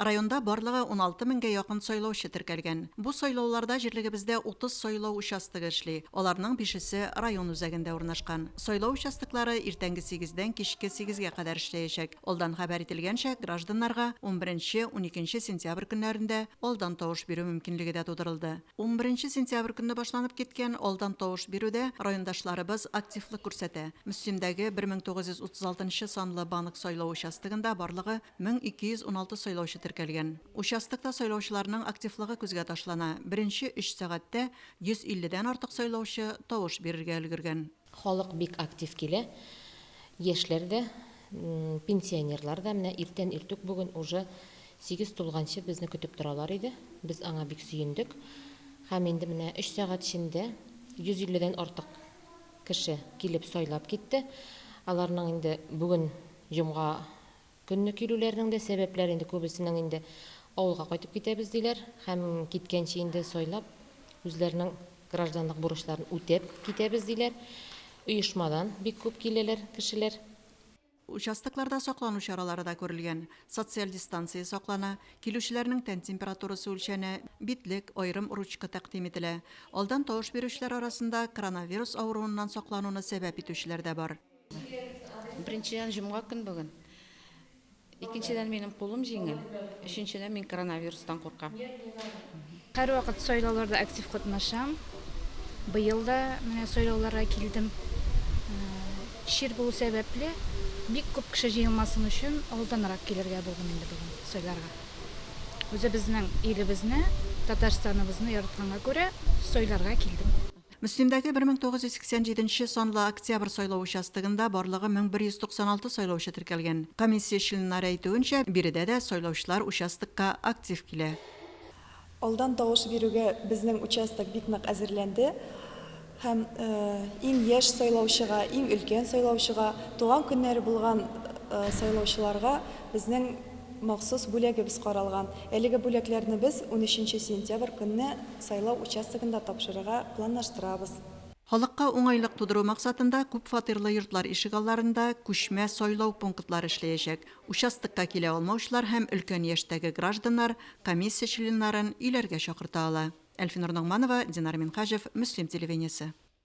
Районда барлыгы 16 меңгә якын сайлаучы теркәлгән. Бу сайлауларда җирлегебездә 30 сайлау участогы эшли, аларның бишесе район үзәгендә урнашкан. Сайлау участоклары иртәнге сигездән кичке сигезгә кадәр эшләячәк. Алдан хәбәр ителгәнчә, гражданнарга унберенче, уникенче сентябрь көннәрендә алдан тавыш бирү мөмкинлеге дә тудырылды. Унберенче сентябрь көнне башланып киткән алдан тавыш бирүдә райондашларыбыз активлык күрсәтә. Мөслимдәге 1936 нчы санлы банк сайлау участогында барлыгы 1216 сайлаучы теркәлгән. Участокта сайлаучыларның активлыгы күзгә ташлана, беренче өч сәгатьтә 150 дән артык сайлаучы тавыш бирергә өлгергән. Халык бик актив килә. Яшьләр дә, пенсионерлар да. Менә иртән иртүк бүген уже сигез тулганчы безне көтеп торалар иде. Без аңа бик сөендек. Һәм инде менә өч сәгать эчендә 150 дән артык кеше килеп сайлап китте. Аларның инде бүген җомга Көнне килүләренең дә сәбәпләре инде күбесенең инде авылга кайтып китәбез диләр һәм киткәнче инде сайлап үзләренең гражданлык бурычларын үтәп китәбез диләр. Оешмадан бик күп киләләр кешеләр. Участокларда саклану чаралары да күрелгән. Социаль дистанция саклана, килүчеләрнең тән температурасы үлчәнә, битлек, аерым ручка тәкъдим ителә. Алдан тавыш бирүчеләр арасында коронавирус авыруыннан саклануны сәбәп итүчеләр дә бар. Беренчедән, җомга көн бүген. Икенчедән, минем кулым җиңел. Өченчедән, мин коронавирустан куркам. Һәрвакыт сайлауларда актив катнашам. Быел да менә сайлауларга килдем. Чир булу сәбәпле, бик күп кеше җыелмасын өчен алданрак килергә булдым инде бүген сайларга. Үзебезнең илебезне, Татарстаныбызны яратканга күрә сайларга килдем. Мөслимдәге 1987 нче санлы Октябрь сайлау участогында барлыгы 1196 сайлаучы теркәлгән. Комиссия членнары әйтүенчә, биредә дә сайлаучылар участокка актив килә. Алдан тавыш бирүгә безнең участок бик нык әзерләнде һәм иң яшь сайлаучыга, иң өлкән сайлаучыга, туган көннәре булган сайлаучыларга безнең махсус бүләгебез каралган. Әлеге бүләкләрне без унөченче сентябрь көнне сайлау участогында тапшырырга планлаштырабыз. Халыкка уңайлык тудыру максатында күпфатирлы йортлар ишегалларында күчмә сайлау пунктлары эшләячәк. Участокка килә алмаучылар һәм өлкән яшьтәге гражданнар комиссия членнарын өйләргә чакырта ала. Әлфинур Ногманова, Динар Минһаҗев, Мөслим телевидениесе.